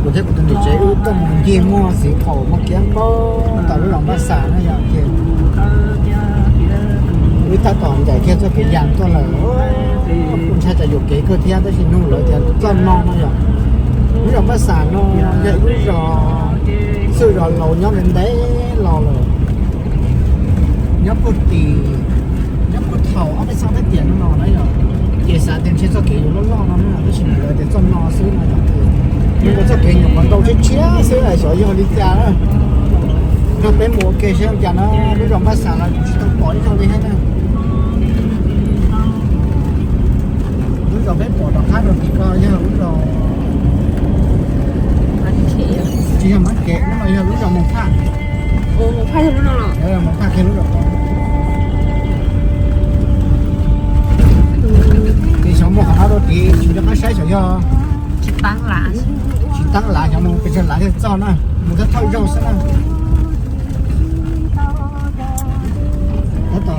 Kuv thiab kuv tus niam tsev wb tuaj mus ncig muag txiv qaum muag kiab npaum tom lub zos Npaj Xam na yom, ces wb tab tom ncaim kiag txoj kev yas tuaj lawm. Kuv ntshai tsam yuam kev kawg thiab tab sis nug lawv tias txoj no no yom. Lub zos Npaj Xam no yog ib lub zos txwj zos laus nyob ntev ntev los lawm. Nyob puag tim, nyob puag thaum ob peb txhiab peb tiam no no na yom, ces xav tias ntshe txoj kev yuav loj loj no na, tab sis lawv tias txoj no xwb no yom. Nyob rau txoj kev nyuam qhuav ntau tshiab tshiab xwb xyov yog li cas na. Nrog peb mus ua ke saib ua cas na, lub zos Npaj Xam los kuv tsis tau pom ib zaug li thiab na. Lub zos peb pom rov qab rau tim ko yog lub zos, tsis yog Mab Kev, lub no yog lub zos Moos Phaj. Moos Phaj kiag lub zos. Ces xyov mus qhov no rau tid tsis nco qab saib xyov yog tsis taab lav, xyov mus pes tsawg lav thiaj txog na, mus thawj thawj zaug xwb na. Tab tom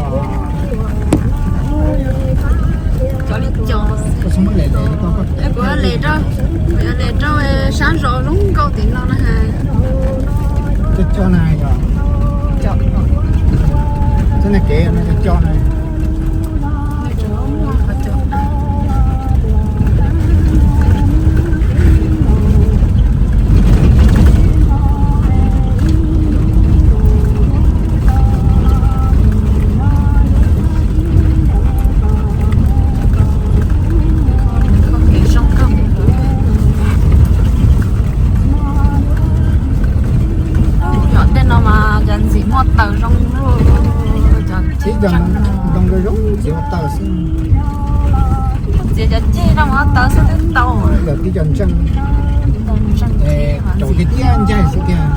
cov li cov, kuv muab lem lem rau, kuv yuav lem rau, kuv yuav lem rau sab zos zoo nkauj tim no na. Cov cov na yog, txoj niag kev no cov cov na. Yog tej no mas cov ntxim muaj taws zoo luaj, cov ntoo zoo zoo txiav taws xwb. Txiav cov ceg no mus taws xwb twb tau. Lawv tib cov ntseej, rau tiag tiag ncaig xwb tiag.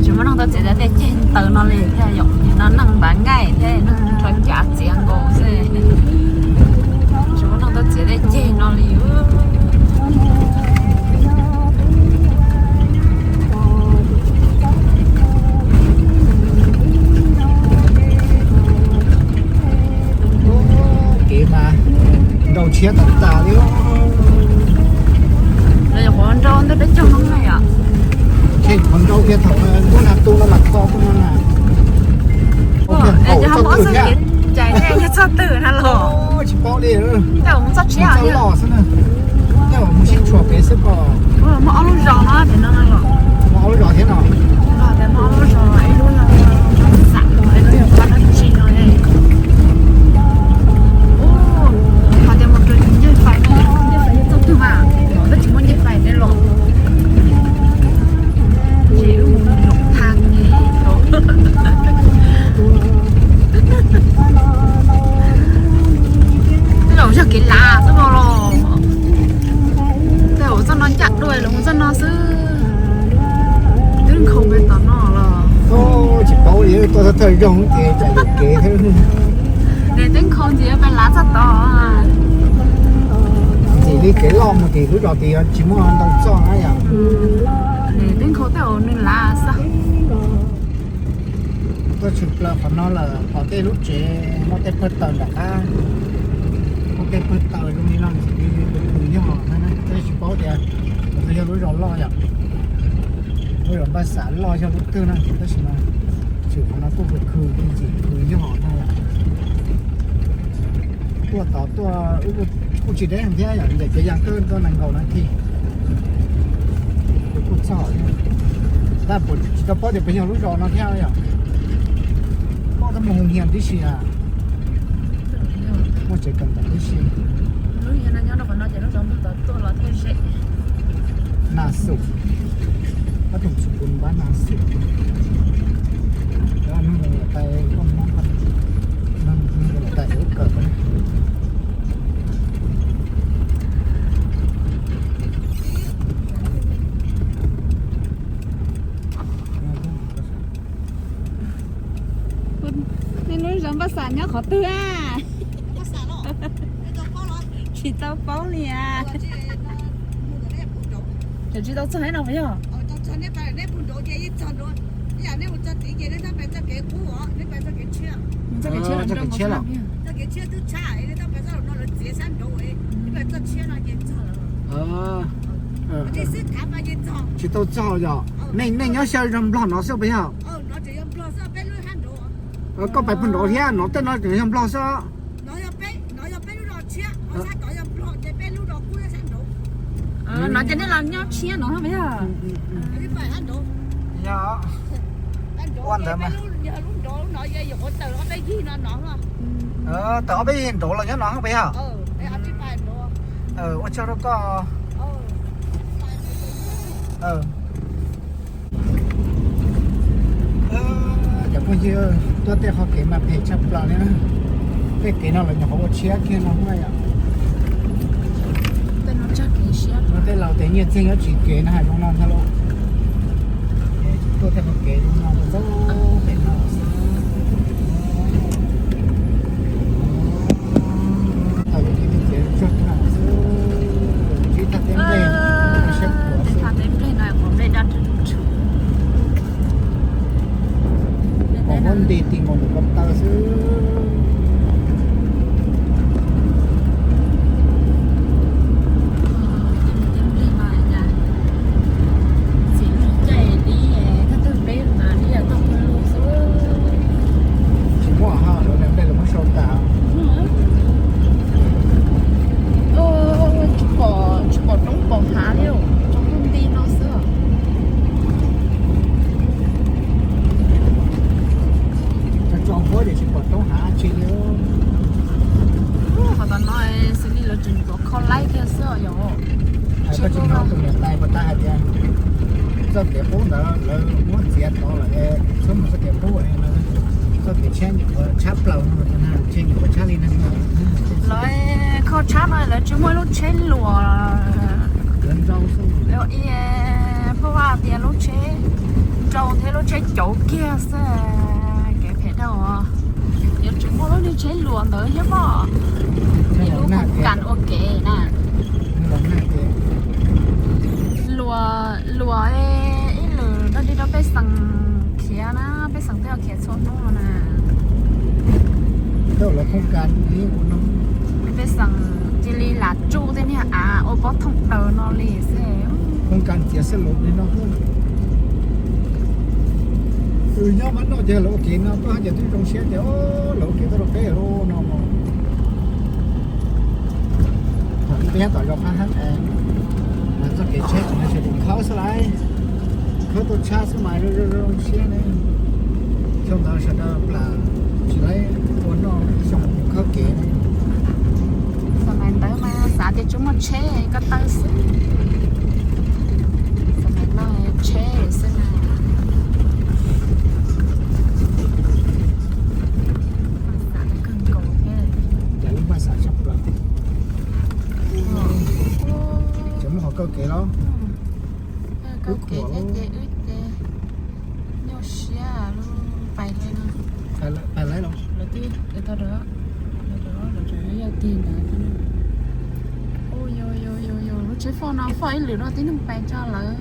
Tsis muaj neeg tuaj txiav cov tej ceg taws no li thiab yom, no neeg npav nqaij thiab neeg rho cav txiav nkaus xwb. Tsis muaj neeg tuaj txiav tej ceg no li. Kev mas nrau tshiab tas tas li. Qhov nrau ntawm peb caug no na yom. Qhov nrau kiag thaum ntuj nag tu no mas kho tuaj no na. Cov ho muab txoj kev cais thiab yog txoj twg na los? Tsis paub li. Tej zaum mus txoj tshiab los xwb na. Tej zaum mus sib tshuam pem xwb pom. Muaj ob lub zos no pem no los. Muaj ob lub zos thiab no. Muaj ob lub zos, ib lub no Xam, ib lub yog Paj Dab Tsi no. Hais tias mus rau ncej fais, ncej fais yog txoj twg mas, tab sis muaj ncej fais thiab los. Ces wb mus Loos Thaj ne. Tej zaum yog kev lav xwb los. Tej zaum txoj no ncaj dua los mus txoj no xwb. Twb nkhaus pem tom no los. Tsis paub li, tuaj thawj thawj zaug ces tsam yuam kev thiab. Nws twb nkhaus ntxiv pem lav txoj tod. Ntxim li kev loj mus tim lub zos tid tsis muaj ntau txoj na yom. Nws twb nkhaus tej zaum nws lav xwb. Tuaj tshwm plaws qhov no lawm pom tej lub tsev muaj tej pawg taws nram qab, muaj tej pawg taws zoo li no ntxim li khw yog na, tab sis tsis paub tias yog lub zos loj yom. Lub zos Npaj Xam loj yog lub twg na, tab sis mas tshwm qhov no tuaj khw khw ntxim khw yog na. Tuaj tod tuaj kuj tsis deb heev thiab yom, ncaim kev yas kawg tuaj nees nkaum nas this kuj txog. Tab sis tsis tau paub tias puas yog lub zos no thiab yom. Paub tab mus hu hias tib si. Muaj tsev kawm ntawv tib si. Lub no nyob rau qhov no ces lub zos Npaj Xam tuaj los thiaj ze. Nas Xum, pab tug tsis pun npab Nas Xum. Cov neeg tais, neeg tais ub kawm. Nej lub zos Npaj Xam nyob qhov twg a? Tsis tau paub li a. Tsis tau txog no yog. Txoj kev tshiab los? Tsis tau txog yog nej, nej nyob xyaw zog Nplog no xwb puas yog? Koj pais puag nraud thiab no tej no tseem yog Nplog xwb. No ces nej los nyob tshiab no puas yog? Yog. Ua ntawd mas. Tawm ob peb yig nraud los nyob no puas yog? Ua tsaug rau koj. Cov phooj ywg, tuaj tej qhov kev mas phem tshaj plaws li na. Tej kev no lawv nyuam qhuav ua tshiab kiag no yom. Tej laus tias nyiaj txiag nyob tsis kev na, hais zoo no ntag lauj. Tuaj tej qhov kev zoo no ntau pem no xwb. Tau yog ib tug txiav tsuag tag xwb, ntsib tag teb nplej, siab puas xwb. Pom muab nti ti nkaus nws ko taw xwb. Tsis muaj ha, lawv nplej lawv muab sau tas. Tsis pom, tsis pom roob pom hav li, tso nti no xwb. Tso tso huab ces tsis pom roob hav tsi li. Qhov tom no xws li lawv tseem tuav kho laib kiag xwb yom. Koj tsis hnov tus niam tais puas tau hais tias txoj kev qub ntawd lawv muab txiav tod lawm, txhob mus txoj kev qub, txoj kev tshab nyuam qhuav tshab plaws no, tshab nyuam qhuav tshab li no. Lawv kho tshab no lawv tsis muaj lub tsheb luas. Phauj Vaj tias lub tsheb nrau thiab lub tsheb cauv kiag xwb, kev phem dhau. Yuav tsis muaj lub niag tsheb luas ntawd thiab pob. Ib lub khoom kas ua kev na. Luas, luas ib lwm dog dig rau pej xeem khiav na, pej xeem twb khiav txhua hnub no na. Pej xeem cia li lam tsuj tej niag av ua pob thooj taws no li xwb. Khoom kas txiav xwb lus li no. Nyob mas noj ces lawv ua kev no, koj hais tias twb zoo siab tias lawv ua kev tuaj rau peb lub no. Thaum ub peb nyob tom zos Phab Hab es mas txoj kev tsheb tseem khawb xwb lauj, khawb tuaj tshab xwb mas zoo zoo siab ne. Xyoo ntawd sawv daws plam tsis laib ua noj, xyoo khawb kev ne. Xam mais ntawd mas xav tias tsuas muaj tsheb ko taw xwb. Xam mais no tsheb xwb na. Xav kawg nkaus thiab. Cas lub npaj xav tshaj plaws. Cov muaj qhov kawg kev los. Kawg kev thiab ces wb ces nyuaj siab lub pais li no. Pais lawm los? Lawv twb tau rov, lawv rov, lawv rov yog tig ntawd. Ua yog yog yog yog lub tsheb foj no foj ib lwm no tib neeg pais tso lawm.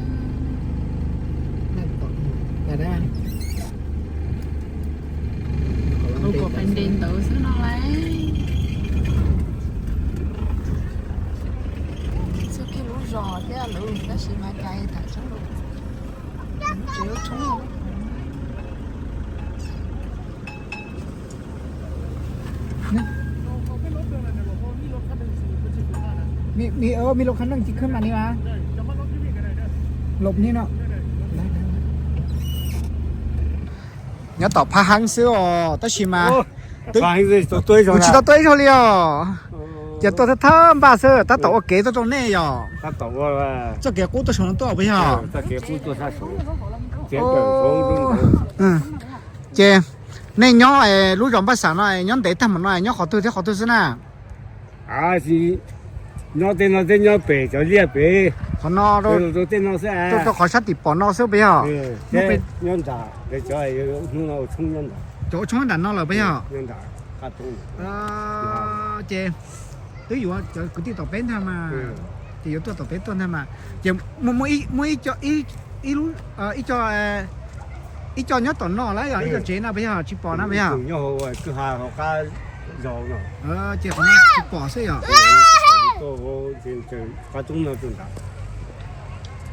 Ua kom pais nres ntawd xwb no lauj. Txog kiag lub zos thiab lawm tab sis mas cas tham tshoob lus, tsis lub tshoob. Mi, mi, mi lub khab neej tsis khwb mas ni mas. Lom ni no. Nyob tom Phab Hab xwb os, tab sis mas kuv tsis tau tuaj ib zaug li os. Ces tuaj thawj thawj npaj xwb, tab tom ua kev tuaj rau nej yom. Txoj kev qub tuaj saum no tuaj puas yog? Ces nej nyob lub zos Npaj Xam no nyob ntev tag npaum no nyob qhov twg thiab qhov twg xwb na? Nyob tej no tej nyob pem cov liaj pem. Qhov no rau tej no xwb, rau qhov sab tim pom no xwb puas yog? Nyob nram, cov hnub no ua tshoob nyob nram. Cov ua tshoob nram no lawm puas yog? Ces twb yuav cov kwv tij tom peb ntag mas, ces yuav tuaj tom peb tuaj ntag mas, ces muaj, muaj ib co, ib co nyob tom no lawm yog ib co tsev no puas yog tsis pom na puas yog? Ces qhov no tsis pom xwb yog. Qhov toob no rau nram.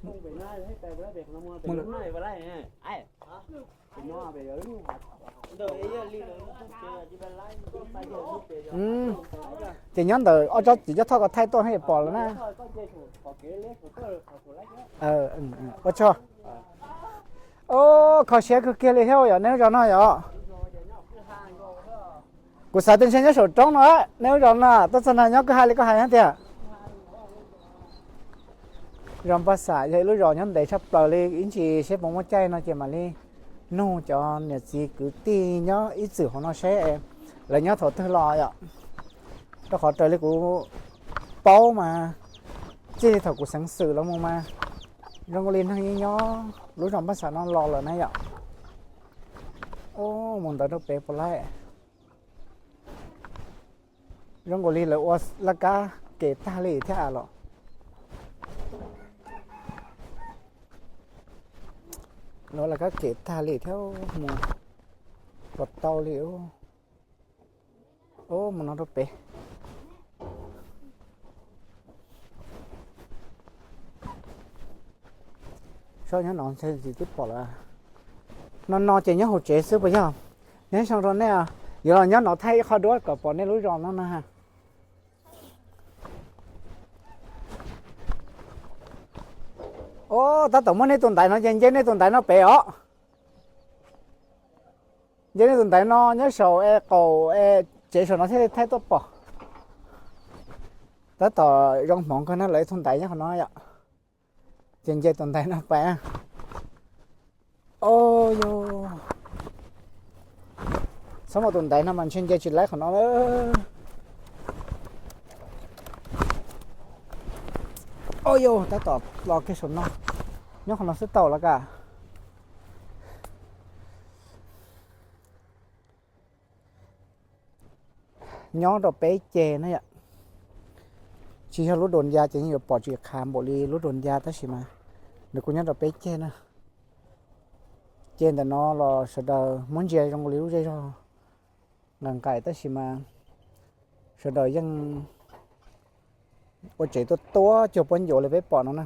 Ces nyob ntawm ob tsob txiv cob thoj ko thaij tuaj pom lawm na. Ua tsaug. Kho siab kawg kiag li thiab yom, nej lub zos no yom. Kuv xav tias ntshe nyob saum roob no, nej lub zos no tuaj txog no nyob kwj ha li koj hais thiab tiag. Zos Npaj Xam yog ib lub zos nyob ntev tshaj plaws li, ib ntsis seb puas muaj caij no ces mam li nug cov niam txiv kwv tij nyob ib txwm hauv no seb lawv nyob thaum twg los yom. Rau qhov raws li kuv paub mas txij li thaum kuv xeev xwm los mus mas zoo nkaus li neeg yeej nyob lub zos Npaj Xam no los lawm na yom. Mus ntawd rau pem puas laib. Zoo nkaus li lawv ua laj kab kem tag li thiab los. Lawv ua laj kab kem tag li thiab mus puas tau li. Mus no rau pem. Saib nyob no ntshe tsis twb pom lawm. No no ces nyob hauv tsev xwb puas yog? Nyob zoo rau nej, yuav los nyob no thaij ib qho duab kom pom nej lub zos no na. Tab tom muab nej tus ntaiv no ces nce nej tus ntaiv no pem os. Nce nej tus ntaiv no nyob saum qaum tsev saum no thiaj li thaij tuaj pom. Tab tom zoo hmoov kawg na, lawv ib tug ntaiv nyob qhov no yom. Ces nce tus ntaiv no pem. Yog, txhob muaj tus ntaiv no mas ntshe nce tsis laib qhov no. Yog, tab tom los kiag saum no, nyob qhov no xwb tau los ka. Nyob rau peb ceg na yom. Tsis yog lub dua ncas ces yeej yuav pom tsis qha npaum li lub dua ncas tab sis mas nws kuj nyob rau peb ceg na. Ces ntawm no los sawv daws muab ntsia zoo li lub zej zog nqaim nqaim tab sis mas sawv daws yeej ua tsev tuab tuab cuag puab ncuav li peb pom no na.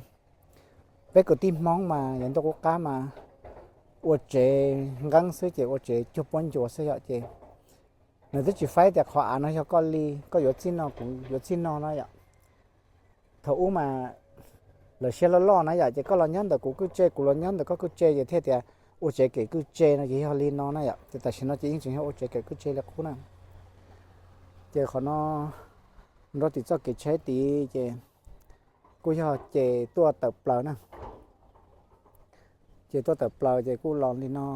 Peb kwv tij Hmoob mas yav ntuj qub qab mas ua tsev nqeeb xwb ces ua tsev cuag puab ncuav xwb yom. Ces nws twb tsis faib tias qhov av no yog koj li, koj yuav txij no kuv yuav txij no no yom. Thaum ub mas lawv siab loj loj na yom, ces koj los nyob ntawm kuv kwj tse, kuv los nyob ntawm koj kwj tse, ces thiaj tias ua tsev kev kwj tse no ces yog li no na yom. Ces tam sim no ces yeej tseem yog ua tsev kev kwj tse li qub na. Ces qhov no nrog tim txoj kev tsheb tid ces kuj yog ces tuaj tawm plaws na. Ces tuaj tawm plaws ces kuj los li no,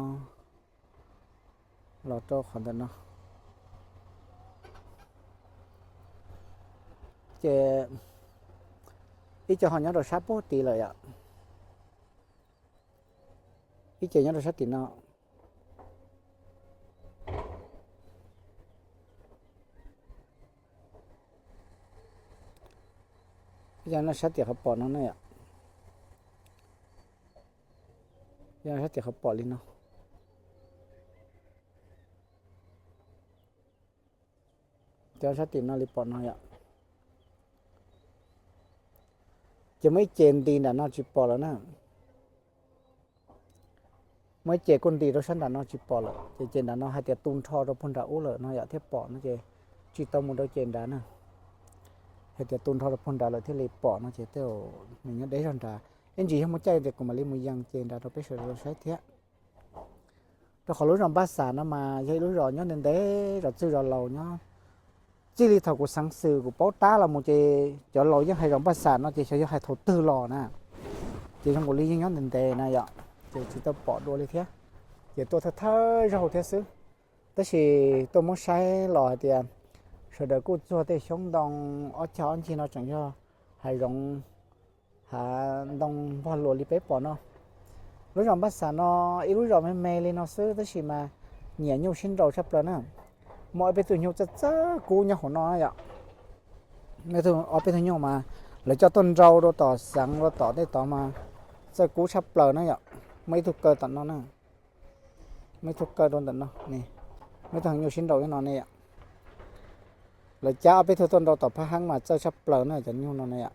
los rau qhov ntawm no. Ces ib co ho nyob rau sab puag tid lawm yom. Ib ce nyob rau sab tim no. Ib co nyob sab tim qhov pom no na yom. Ib co sab tim qhov pom li no. Cov sab tim no li pom no yom. Ces muaj ib ce nti nram no tsis pom lawm na. Muaj ib ce kuj nti rau sab nram no tsis pom lawm, ces ce nram no hais tias tu nrho rau puag nram ub lawm no yom thiaj pom no ces tsis tau mus rau ce nrad na. Hais tias tu nrho rau puag nrad lawm thiaj li pom no ces tej zaum nws nyob deb zog nrad. Ib ntsis yog muaj caij tias kuv mam li mus yees ce nrad rau peb sawv daws saib thiab. Rau qhov lub zos Npaj Xam no mas yog ib lub zos nyob ntev ntev, zos txwj zos laus nyob. Txij li thaum kuv xeev xwm kuv paub tab los mus ces cov laus yeej hais zos Npaj Xam no ces xyov yog hais thaum twg los na. Ces zoo nkaus li yeej nyob ntev ntev na yom, ces tsis tau pom dua li thiab. Ces tuaj thawj thawj zaug thiab xwb. Tab sis tuaj muab saib los hais tias sawv daws kuj txuag tej xyoob ntoo ob cag ob ncig no tseem yog hav zoov, hav ntoo npog luas li peb pom no. Lub zos Npaj Xam no ib lub zos me me li no xwb tab sis mas nyiam nyuj sib nraus tshaj plaws na. Muaj ob peb tug nyuj txawj txawj kub nyob hauv no yom. Ob peb tug nyuj mas lawv coj tuaj nrau rau tom xeev rau tom tej tod mas txawj kub tshaj plaws na yom. Muaj ib tug kaw tom no na. Muaj ib tug kaw rau ntawm no, muaj ib tug nyuj sib nraus nyob no ne yom. Lawv cab ob peb tug tuaj nrau tom phab heeb mas txawj tshaj plaws na cov nyuj no ne yom.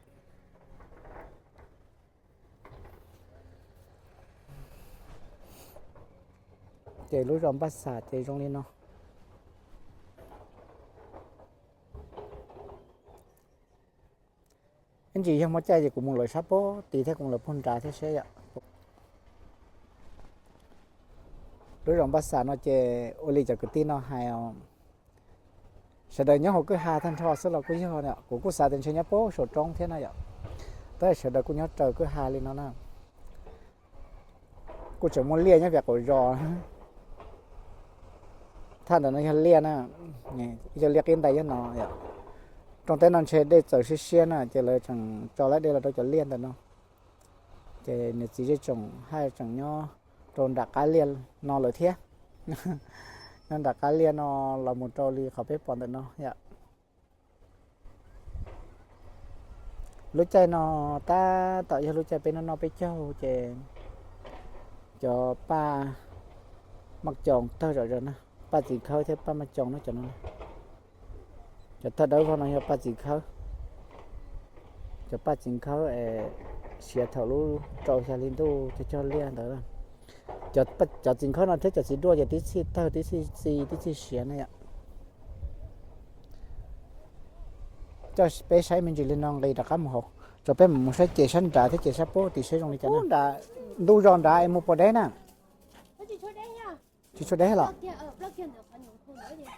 Ces lub zos Npaj Xam ces zoo li no. Ib ntsis yog muaj caij ces kuv mus lawv sab pab tid thiab kuv mus lawv pug nrad thiab seb yom. Lub zos Npaj Xam no ces ua li cov kwv tij no hais os, sawv daws nyob hauv kwj ha tag nrho xwb los kuj yog, kuv kuj xav tias ntshe nyob pab saum roob thiab na yom. Tab sis sawv daws kuj nyob raws kwj ha li no na. Kuj tseem muaj liaj nyob pem qaum zos. Thaj ntawm no yog liaj na, ib co liaj qib ntais yog no yom. Rooj teb no ntshe dej txaws siab siab na ces lawv tseem tso lawv dej los rau cov liaj ntawm no. Ces niam txiv zej tsoom haj tseem nyob rau nram qab liaj no lawm thiab. Nyob nram qab liaj no los mus rau li qhov peb pom ntawm no yom. Lub caij no tab tom yog lub caij peb noj noj peb caug ces cov paj maj coos tawg zom zaws na, paj txiv khawb thiab paj maj coos no cov no. Cov tawg dawb vog no yog paj txiv khawb. Cov paj txiv khawb es siav thaum lub rau xya hli ntuj cog cog liaj ntawd. Cov txiv khawb no thiab cov txiv duaj ces tib txhij tawg tib txhij txi tib txhij siav na yom. Coj peb saib me ntsis li no nqis rov qab mus hauv, rau peb mus saib ces sab nrad thiab ces sab pab tid seb zoo li cas na. Nrad, ntu zos nrad es mus puas deb na? Tsis tshua deb los?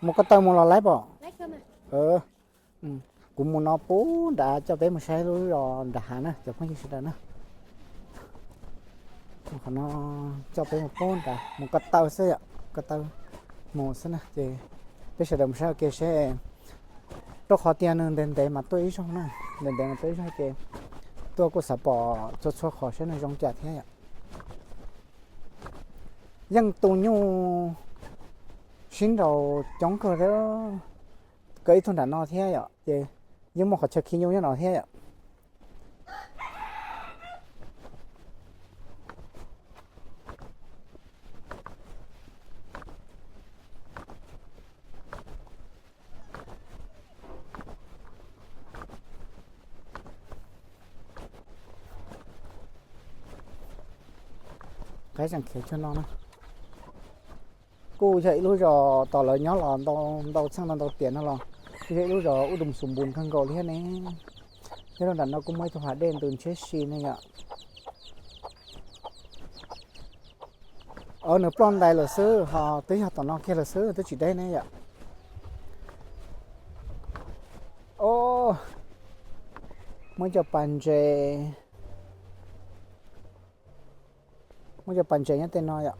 Mus ko taw mus los laib pom. Kuv mus no pub nrad coj peb mus saib lub zos nrad hav na cov phooj ywg sawv daws na. Qhov no coj peb mus pub nrad mus ko taw xwb yom, ko taw mus xwb na ces peb sawv daws mus saib ua ke seb. Rau qhov tias nws ntev ntev mas tuaj ib zaug na, ntev ntev mas tuaj ib zaug ces tuaj kuj xav pom txhua txhua qhov seb nws zoo cas thiab yom. Yeej tu nyuj sib nraus coob kawg thiab, kawg ib tug nram no thiab yom, ces yeej muaj qhov chaw khi nyuj nyob no thiab yom. Qaib tseem khiav cuag no na. Kuj yog ib lub zos tos lawv nyob los ntau txheej ntau tiam no los kuj yog ib lub zos ub dum xus npus kawg nkaus li thiab ne. Nyob rau nram no kuj muaj ib tug hav dej ntws ntshiab si ne yom. Nws ploj ntais lawm xwb ho twb yog tom no kiag lawm xwb twb tsis deb ne yom. Muaj cov pas ntses, muaj cov pas ntses nyob tej no yom.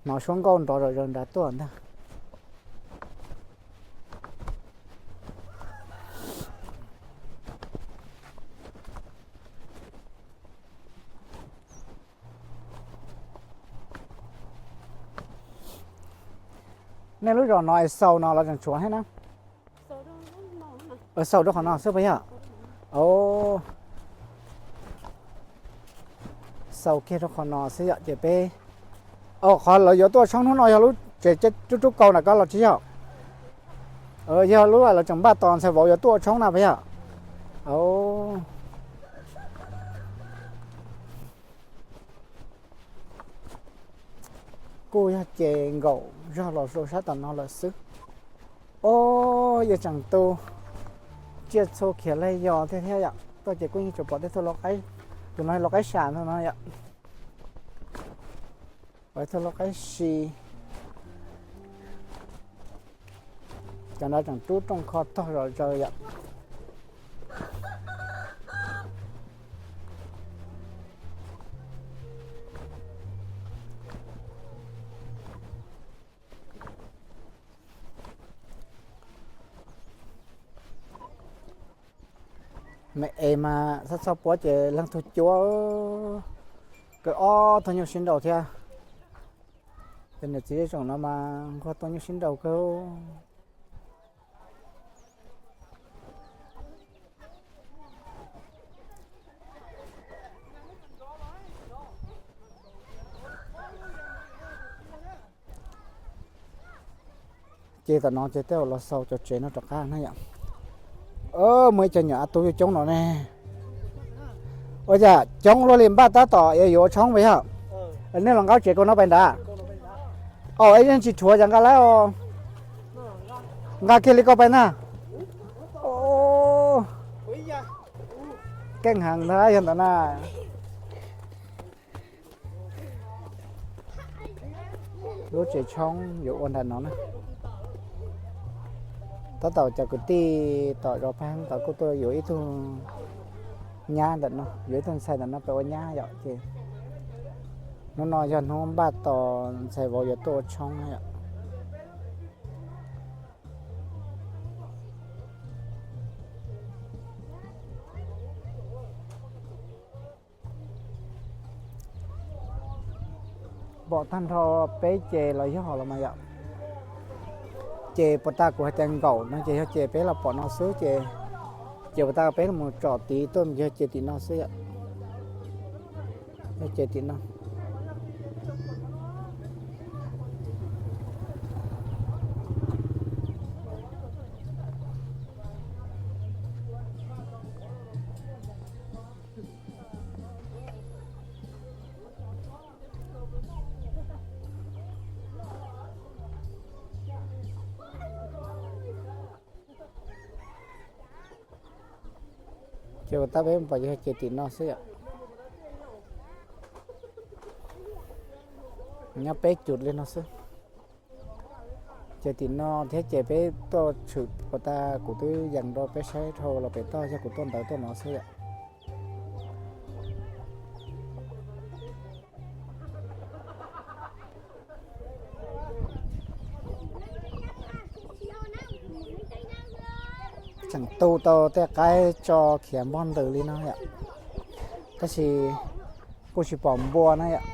Hnov suab nkauj nrov zom zaws nrad tuaj ntag. Nej lub zos no es xaus no los tseem tshuav thiab na? Xaus rau qhov no xwb puas yog? Xaus kiag rau qhov no xwb yom ces peb, qhov lawv yuav tuaj ua tshoob hnub no yog lub tsev rub rub kaus nram ko los tsis yog? Yog lub lawv tseem npaj tos ntxhais vauv yuav tuaj ua tshoob na puas yog? Kuj yog ces nkaum zog los rau sab tom no lawm xwb. Ob, yeej tseem tu tsiaj txhu khiav laig yos thiab thiab yom. Tuaj ces kuj yeej tsuas pom tej tug lau qaib, tus no lau qaib sam ntag no yom. Pom ib tug lau qaib si. Cov no tseem rub rooj kho tog zom zaws yom. Me es mas txhob txhob puab ces leej twg cuab. Kawg ob tug nyuj sib nraus thiab. Ces niam txiv zej tsoom no mas nquag tuaj nyuj sib nraus kawg. Ces tom no ces tej zaum los xaus cov tsev no rov qab na yom. Muaj ib co nyuam a tub yuav coob no ne. Ua cas coob luaj li, npaj tab tom yuav ua tshoob puas yog? Nej los nqa tsev kaus no pais nrad. Au, es yeej tsis rhuav cas nqa lawm os. Nqa kiag li koj pais na. Keej heev ntag yog ntawd na. Lub tsev tshoob yuav ua nram no na. Tab tom cov kwv tij tom zos Phab Heeb tod kuj tuaj yuav ib tug nyab ntawm no, yuav ib tug ntxhais ntawm no pem ua nyab yom, ces hnub no yog hnub npaj tos ntxhais vauv yuav tuaj ua tshoob yom. Pom tag nrho peb ces los yog los mas yom. Ces puas tas kuv hais tias nkaum no ces yog ces peb los pom no xwb ces, ces puas tas peb los tsom tid tuaj ces yog ces tim no xwb yom. Yog ces tim no. Ces ua tab peb pom yog ces tim no xwb yom. Nyob peb cum li no xwb. Ces tim no thiab ces peb tuaj tshwm puas tas kuv twb yees rau peb saib dhau los pem toj yog kuv tuaj ntawd tuaj no xwb yom. Tseem tu tau tej qaib tso khiav npog ntws li no yom. Tab sis kuj tsis pom npua na yom.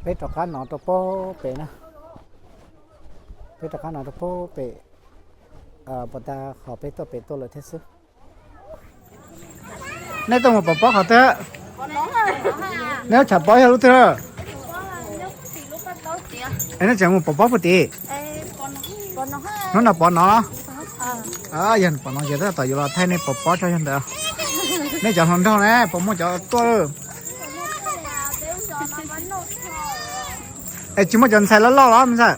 Peb rov qab no rau pem na. Peb rov qab no rau pem, puas tas qhov peb tuaj pem tuaj lawm thiab xwb. Nej tuaj mus pov pob qhov twg? Nej lub tshav pob yog lub twg? Nej tseem mus pov pob puag tim? Hnub no pov no. Yog pov no ces tab tom yuav los thaij nej pov pob tso yog ntawd. Nej cov hluas nraug ne puas muaj cov tuaj? Es tsis muaj cov ntxhais loj loj los me ntxhais?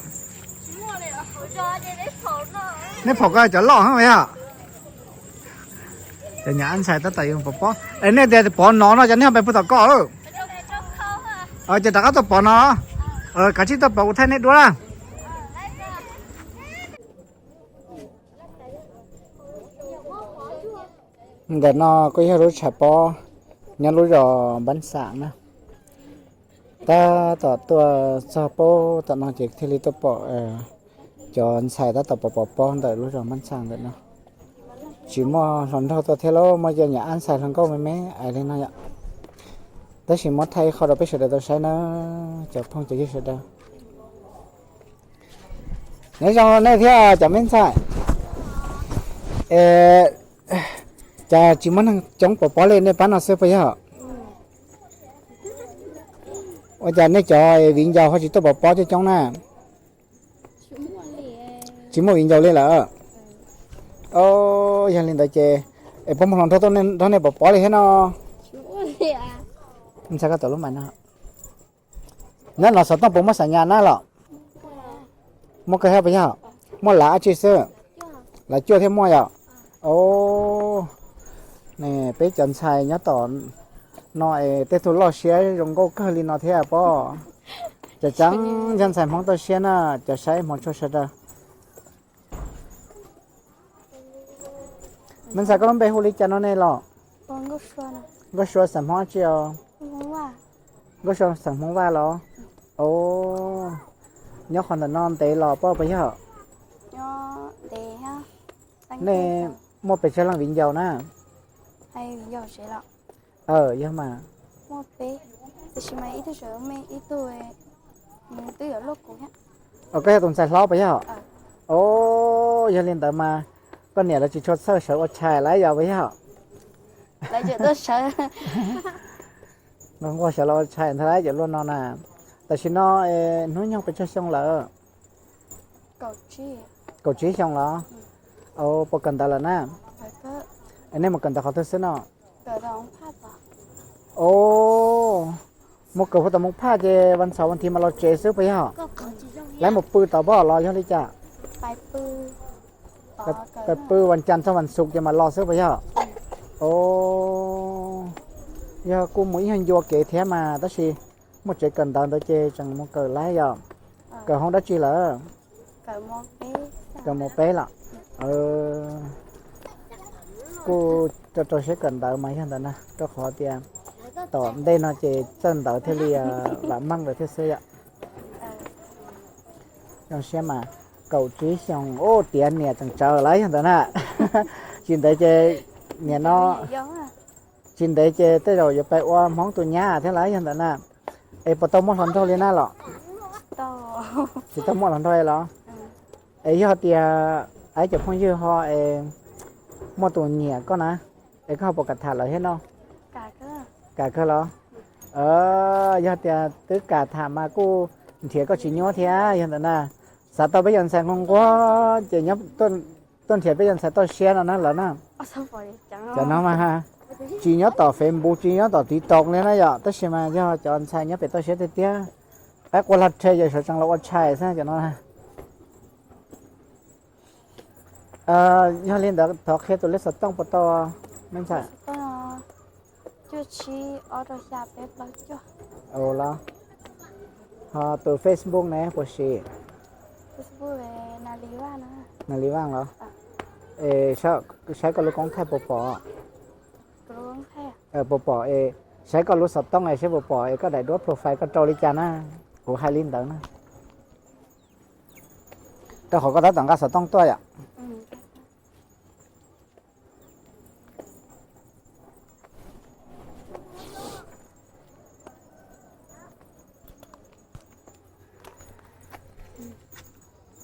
Nej pom koj cov loj heev yog. Cov nyuam ntxhais tab tom yuav pov pob es nej tias pov no no cov nej ho pais puag tom koj. Ces rov qab tuaj pov no. Kav tsij tuaj pov kuv thaij nej duab na. Ntawm no kuj yog lub tshav pob nyob lub zos Npab Xam na. Tab tom tuaj txog pob tom no ces thiaj li tuaj pom cov ntxhais tab tom pov pov pob ntawm lub zos Npab Xam ntawm no. Tsis muaj hluas nraug tuaj thiab lauj, muaj cov nyuam ab ntxhais hluas nkauj me me ais li no yom. Tab sis muab thaij ib qho rau peb sawv daws tau saib na, cov phooj cov ywg sawv daws. Nyob zoo nej thiab cov me ntxhais. Cas tsis muaj neeg coob pov pob li, nej pab no xwb puas yog? Ua cas nej cov viv ncaus ho tsis tuaj pov pob coob coob na? Tsis muaj viv ncaus li lawm. Yog li ntawd ces es puas muaj hluas nraug tuaj nrog nej pov pob li thiab no? Ntxhais koj tau lub mais no. Nyob no xov tooj puas muaj xam nyas na los? Muaj kawg thiab puas yog? Muaj lav dab tsi xwb? Lav cuaj thiab muaj yom? Peb cov ntxhais nyob tom no es tej tug loj siab zoo nkauj kawg li no thiab pob. Cov tseeb yog ntxhais Hmoob toj siab na, cov saib hmov tshua sawv daws. Me ntxhais koj lub npe hu li cas no ne los? Nkauj Sua xeem Hmoob dab tsi os? Nkauj Sua xeem Hmoob Vaj los? Nyob qhov ntawm no ntev los pob puas yog? Nej muaj pes tsawg leej viv ncaus na? Yog mas. Muaj peb, tiam sis mas ib tug tseem me ib tug Koj yog tus ntxhais hlob puas yog? Os, yog li ntawd mas koj niam lawv tsis tshua txhawj sawv ua tshais lawm yog puas yog? Nquag sawv los ua tshais ntag lawm cov luaj no na. Tam sim no hnub nyoog pes tsawg xyoo lawm? Kaum tsib xyoo los? Puas kawm ntawv lawm na? Nej mus kawm ntawv qhov twg xwb no? Os, mus kawm puag tom Moos Phaj ces vas xaum vas thiv mas los tsev xwb puas yog? Lawv mus pw tod pob los yog li cas? Pais pw vas cas txog vas xuv ces mam los xwb puas yog? Os, yog kuj mus ib nyuag ncua kev thiab mas tab sis muaj tsev kawm ntawv ntawd ces tseem mus kawm lawm yog? Kawm hoob dab tsi lawm? Kawm mos peb lawm. Kuj rau rau siab kawm ntawv mas yog ntawd na, rau qhov tias tom ntej no ces txawj ntawv thiaj li vam meej lawm thiab xwb yom. Zoo siab mas, kaum tsib xyoos ub tiav niam tseem tsawv lawm yog ntawd na. Tsis ntev ces niam no, tsis ntev ces tej zaum yuav pais ua Hmoob tus nyab thiab lawm yog ntawd na. Es puas tau muaj hluas nraug li na los? Tsis tau muaj hluas nraug los? Es yog tias ib cov phooj ywg ho es muaj tus nyiam koj na, es koj ho puas kam tham lawv thiab no? Kam kawg los? Yog tias twb kam tham mas kuj nrhiav koj tsis nyuaj thiab yog ntawd na. Xav tau peb cov ntxhais nquag nquag ces tuaj nrhiav peb cov ntxhais toj siab no na lawv na. Cov no mas tsis nyob tom Facebook tsis nyob tom TikTok li na yom, tab sis mas yog cov ntxhais nyob pem toj siab tiag tiag. Qaib qua lag rhe ces sawv tsees los ua tshais xwb cov no. Yog li ntawd thov qhia tus lej xov tooj puas tau me ntxhais? Cuaj tsib ob rau xya peb plaub cuaj. Los ho tus Facebook ne puas siv? Nas Lis Vaj los? Es saib koj lub koob thaij puas pom? Puas pom es saib koj lub xov tooj es saib puas pom es koj daim duab profile koj rau li cas na. Kuv hais li ntawd na, rau qhov koj tab tom nqa xov tooj tuaj yom.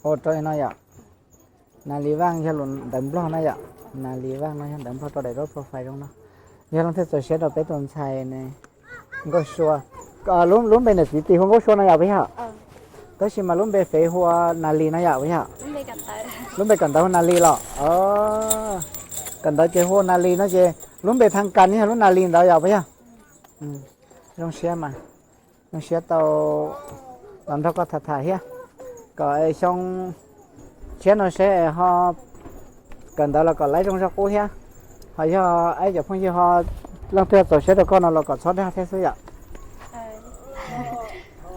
Ua rau no yom, Nas Lis Vaj yog lus ntawv Nplog na yom, Nas Lis Vaj no yog ntawv Nplog rau daim duab profile zoo no. Yog leej twg txaus siab rau peb tus ntxhais ne, Nkauj Sua, lub npe niam txiv tis hu Nkauj Sua no yom puas yog? Tab sis mas lub npe fev hu ua Nas Lis no yom puas yog? Lub npe kawm ntawv hu Nas Lis los? Kawm ntawv ces hu ua Nas Lis no ces lub npe thaj kas yog lub Nas Lis ntawd yom puas yog? Zoo siab mas, zoo siab tau los nrog koj tham tham thiab, kom xyoo tshiab no seb ho kawm ntawv los kom laib zoo zog qub thiab. Ho yog ib cov phooj ywg ho leej twg txaus siab rau koj no los kom txhob dag thiab xwb yom.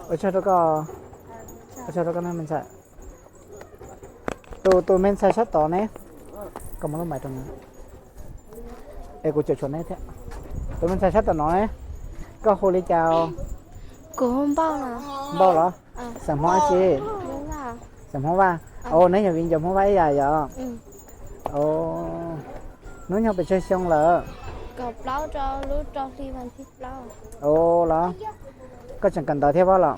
Ua tsaug rau koj, ua tsaug rau koj me ntxhais. Tus, tus me ntxhais sab tod ne, koj muab lub mais rau no, es kuv cam tshuam neb thiab. Tus me ntxhais sab tom no ne, koj hu li cas? Kuv hu Npauj no. Npauj los? Xeem Hmoob dab tsi? Xeem Hmoob Vaj. Os, neb yog viv ncaus Hmoob Vaj ib yam yom? Hnub nyoog pes tsawg xyoo lawm? Kaum plaub rau lub rau hli vas thib plaub. Os los, koj tseem kawm ntawv thiab pob los?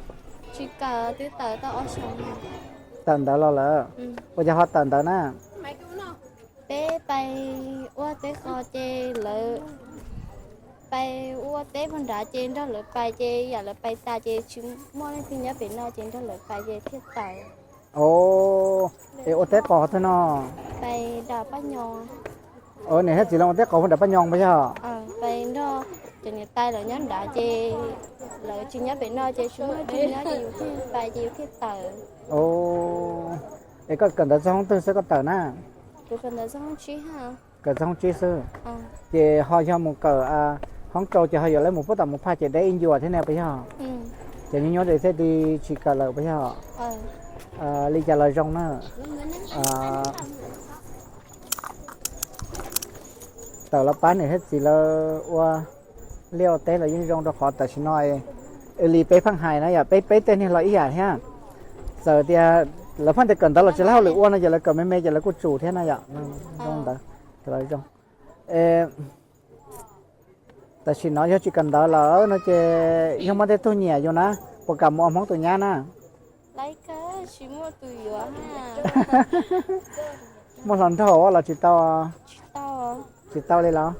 Tsis kawm, twb tawm tau ob xyoos. Tawm ntawv los lawm? Ua cas ho tawm ntawv na? Peb pais ua teb qos ces lawv pais ua teb puag nrad ces nrog lawv pais ces yam lawv pais tas ces tsis muaj leej twg nyob pem no ces nrog lawv pais ces thiaj tawm. Os, es ua teb qos qhov twg no? Pais nram Paj Nyoos. Os, niam thiab txiv los ua teb qos puag nram Paj Nyoos puas yog? Pais nrog cov niam tais lawv nyob nrad ces lawv tsis nyob pem no ces tsis muaj leej twg nyob ces yus thiaj pais ces yus thiaj tawm. Os, es koj kawm ntawv txog hoob twg xwb koj tawm na? Kuv kawm ntawv txog hoob tsib. Kawm txog hoob tsib xwb. Ces ho yog mus kawm hoob rau ces ho yuav lawv mus puag tom Moos Phaj ces deb ib ncua thiab ne puas yog? Ces nyuaj nyuaj ces thiaj li tsis kawm lawm puas yog? Li cas los zoo na. Tawm los pab niam thiab txiv lawv ua liaj ua teb los yeej zoo rau qhov tam sim no li peb pheej hais na yom, peb peb tej niag los ib yam thiab. Txawm tias lawv pheej tias kawm ntawv los tsis laib hauj lwm ua no ces lawv kawm me me ces lawv kuj tsum thiab na yom. Zoo ntawd, zoo. Tam sim no yog tsis kawm ntawv lawm no ces yog muaj tej tug nyiam yus na, puas kam mus ua Hmoob tus nyab na? Laiv kawg, tsis muaj tus yuav. Muaj hluas nraug los tsis tau? Tsis tau li los?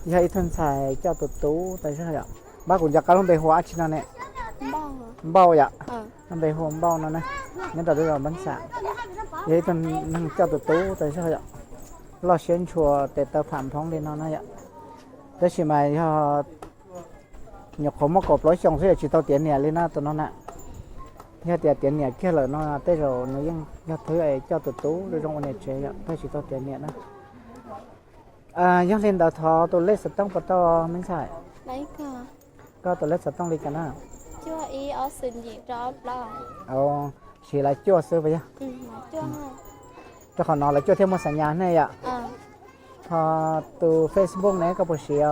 Yog ib tug ntxhais coj tus tub tas zog yom. Npab, kuv nco qab lub npe hu ua dab tsi no ne? Npauj yom. Lub npe hu ua Npauj no na. Nyob rau lub zos Npab Xam. Yog ib tug neeg coj tus tub tas zog yom. Loj siab ntshua tes taw pham nphoob li no na yom. Tab sis mas yog nyuam qhuav muaj kaum plaub xyoos xwb yom, tsis tau tiav niam li na tus no na. Yog tias tiav niam kiag lawm no tej zaum nws yeej yog thwb es coj tus tub zoo zoo ua niam tsev yom, tab sis tsis tau tiav niam na. Yog li ntawd thov tus lej xov tooj puas tau me ntxhais? Koj tus lej xov tooj li cas na? Siv lawv cuaj xwb puas yog? Rau qhov no lawv cuaj thiaj muaj xam nyas ne yom. Ho tus Facebook ne koj puas siv os?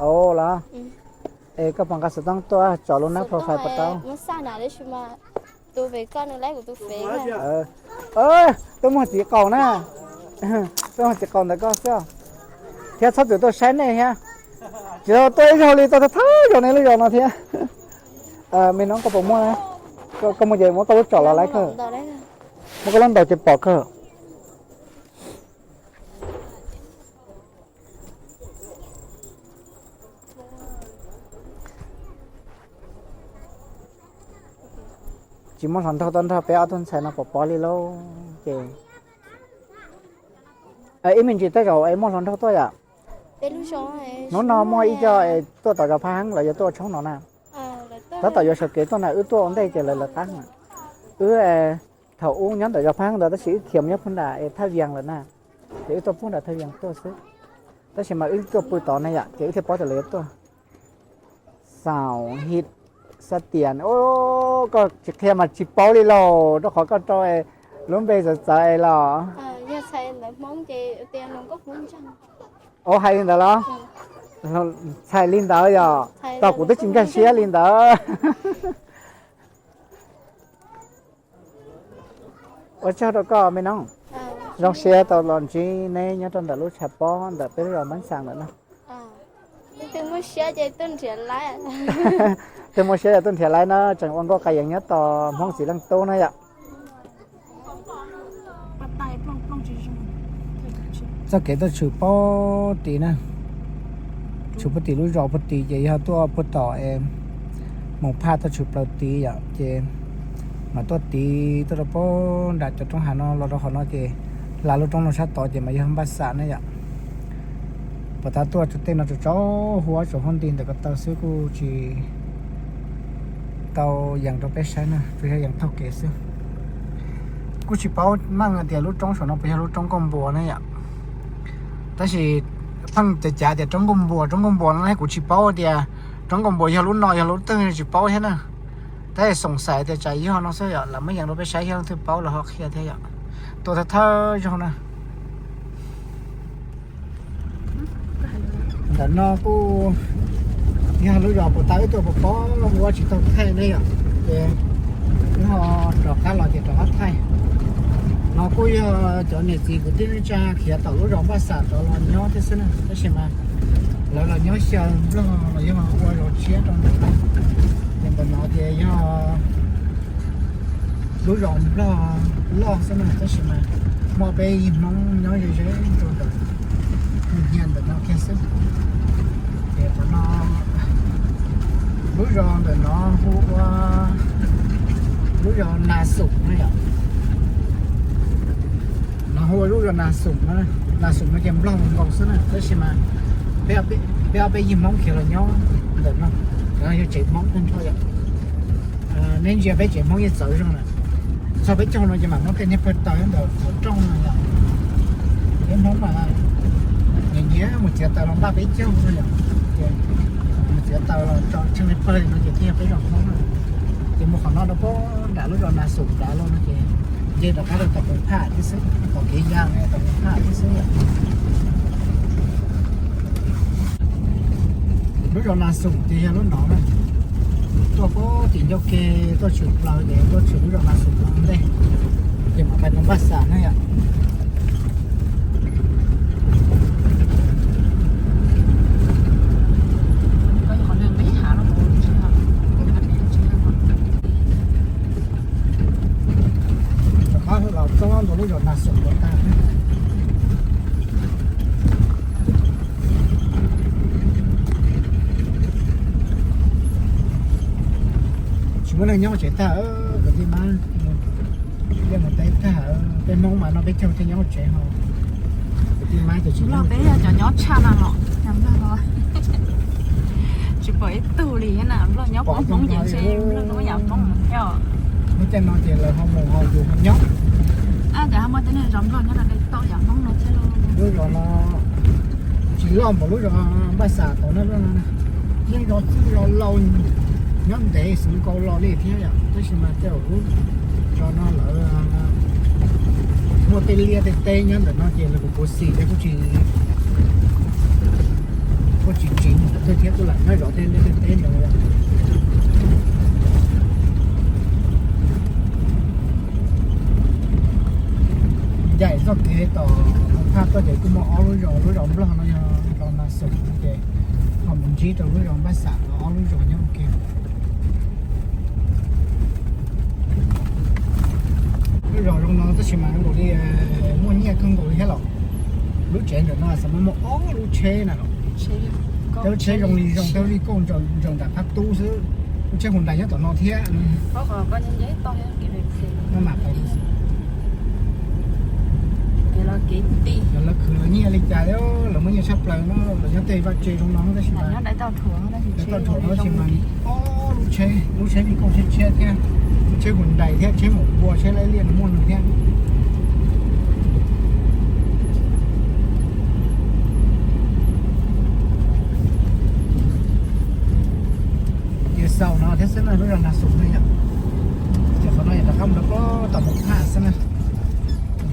Os los, es koj puas nqa xov tooj tuaj tso lub nab profile puas tau? Tuaj muag txiv qaus na. Tuaj muag txiv qaus ntawm koj xwb. Thiab txhob txwm tuaj saib nej thiab. Tsis tau tuaj ib zaug li, tuaj thawj zaug nej lub zos no thiab. Me no koj puas muaj na? Koj muaj ces muab koj lub tsom los laiv kawg. Muab koj lub ntaus ces pom kawg. Tsis muaj hluas nraug tuaj nrog peb ob tug ntxhais no pov pob li lauj ces. Ib me ntsis tej zaum es muaj hluas nraug tuaj yom. Hnub no muaj ib co es tuaj tom zos Phaj Heeb, lawv yuav tuaj ua tshoob no na. Tab tom yuav sawv kev tuaj na, wb tuaj ua ntej ces lawv lawv qab na. Wb thaum ub nyob ntawm zos Phaj Heeb ntawd tab sis wb khiav mus nyob puag nram es Thaj Vias lawm na. Ces wb tuaj puag nram Thaj Vias tuaj xwb. Tab sis mas wb tuaj pw tod ne yom, ces wb thiaj paub tias lawv yuav tuaj. Xaum Hib Xab Tias, koj tsis qhia mas tsis paub li lauj, rau qhov koj rau lub npe txawv txawv es los. Ua hais li ntawd los? Txhais li ntawd yog, tos kuv twb tsis nkag siab li ntawd. Ua tsaug rau koj me no. Zoo siab tau los ntsib neb nyob rau ntawm lub tshav pob ntawm peb lub zos Npab Xaas ntawm no. Twb muaj siab ces tuaj nrhiav laib na, tseem ua nkauj qa yees nyob tos Hmoob txiv leej tub na yom. Txoj kev tuaj tshwm puag tid na, tshwm puag tim lub zos puag tid ces yog tuaj puag tom es Moos Phaj tuaj tshwm plaws tid yom, ces mas tuaj tid tuaj rau puag nram cov roob hav no los rau qhov no ces hla lub roob no sab tod ces mas yog Npaj Xam na yom. Puag ta tuaj tej no tsaus tsaus huab tsaus huab nti ntawm ko taw xwb kuj tsis tau yees rau peb saib na, tsuas yog yees taug kev xwb. Kuj tsis paub meej hais tias lub roob saum no puas yog lub roob Nkauj Npua na yom. Tab sis pheej cav cav tias roob Nkauj Npua, roob Nkauj Npua no kuv tsis paub tias roob Nkauj Npua yog lub no yog lub twg tsis paub thiab na. Tab sis xoom xaim tias tsam yog no xwb yom, lawv muab yees rau peb saib yog leej twg paub los ho qhia thiab yom. Tuaj thawj thawj zaug na. Ntawm no kuj yog lub zos puag ta wb tuaj puag pob hu ua tsis tau thaij ne yom, ces wb ho rov qab los ces rov qab thaij. No kuj yog cov niam txiv kwv tij neej tsa khiav tom lub zos Npaj Xam rov los nyob thiab xwb na, tab sis mas lawv los nyob xyaw Nplog los yog ua zos tshiab rau ntawm no, ces ntawm no ces yog lub zos Nplog loj xwb na, tab sis mas muaj peb yig Hmoob nyob ze ze rau ntawm hnyiab ntawm no kiag xwb. Ces qhov no lub zos ntawm no hu ua lub zos Nas Xum na yom. No hu ua lub zos Nas Xum na, Nas Xum no ces Nplog nkaus xwb na, tab sis mas peb ob peb yig Hmoob khiav los nyob ntawm no, yog tsev Hmoob tag nrho yom. Neb ntsia peb tsev Hmoob yeej txawv zog na. Txog peb caug no ces mam muab tej niag pawg taws ntawm qhov rooj no yom. Peb Hmoob mas nyiam nyiam mus txiav taws los npaj peb caug no yom. Ces mus txiav taws los tso tsheej niag pawg no ces thiaj yog peb zos Hmoob na. Ces mus qhov no rau puag nram lub zos Nas Xum nrad los no ces nce rov qab rau tom Moos Phaj thiab xwb, tom kev ya tom Moos Phaj thiab xwb yom. Lub zos Nas Xum ces yog lub no na. Tuaj puag tim ncauj ke tuaj tshwm plaws ces tuaj tshwm lub zos Nas Xum no ntej, ces mam pais rau Npaj Xam na yom. Muaj neeg nyob tsev tag, kwv tij mab, yeej mus teb tag, peb Hmoob mas noj peb caug thiaj nyob tsev ho. Kwv tij mab ces tsis nyob tsev. Cov nyob tshaj no los tsis pom ib tug li na, Nplog nyob poob Hmoob ces ntshe Nplog muab yam poob thiab. Lub caij no ces lawv ho mus ho yus ho nyob. Cas ho muaj tej neeg zov Nplog nyob rau tej toj yam Hmoob no thiab lauj. Lub zos no tsis loj npaum lub zos Npaj Xam tod na, yeej zos txwj zos laus nyob ntev xwv nkaus los li thiab yom, tab sis mas tej zaum lub zos no lawv muaj tej liaj tej teb nyob ntawm no ces lawv kuj puav xim thiab kuj tsis, kuj tsis tsim nyog twg thiab kuj lam nyob zov tej liaj tej teb ntawd. Ncaim txoj kev tom Hauv Phaj tuaj ces kuj muaj ob lub zos, lub zos Nplog no yog zos Nas Xum ces ho mus ntsib rau lub zos Npaj Xam no, ob lub zos nyob ua ke. Lub zos zoo no tab sis mas nkaus li muaj nyiaj kawg nkaus li thiab los. Lub tsev ntawm no xav muaj muaj ob lub tsheb na los. Tej lub tsheb zoo li zoo, tej lub vij kauj ntsaws nram qab tub xwb. Lub tsheb Hyundai nyob tom no thiab. Lawv khwv lawv nyiaj li cas, lawv muaj nyiaj tshaj plaws no, lawv nyob tej vaj tse zoo no tab sis mas tau thuam no tab sis mas ob lub tsheb, lub tsheb vij kauj tshiab tshiab thiab, lub tsheb Hyundai thiab, tsheb maum pua, tsheb laib liaj no muaj no thiab. Ces xaus no thiab xwb na, lub zos Nas Xum no yom. Ces qhov no yog rov qab mus rau pem tom Hauv Phaj xwb na.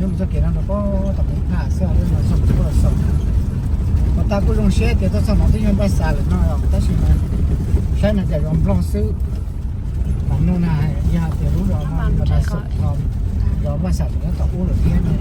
Mus txoj kev no rau pem tom Hauv Phaj xwb, lub zos Nas Xum kuj los xaus na. Qhov tas kuj zoo siab tias tuaj txog no twb yog Npaj Xam lawm no, tab sis mas saib no cas zos Nplog xwb. Mas no na, yog tias lub zos no yog Nas Xum, zos Npaj Xam tseem nyob tom ub lawm thiab no.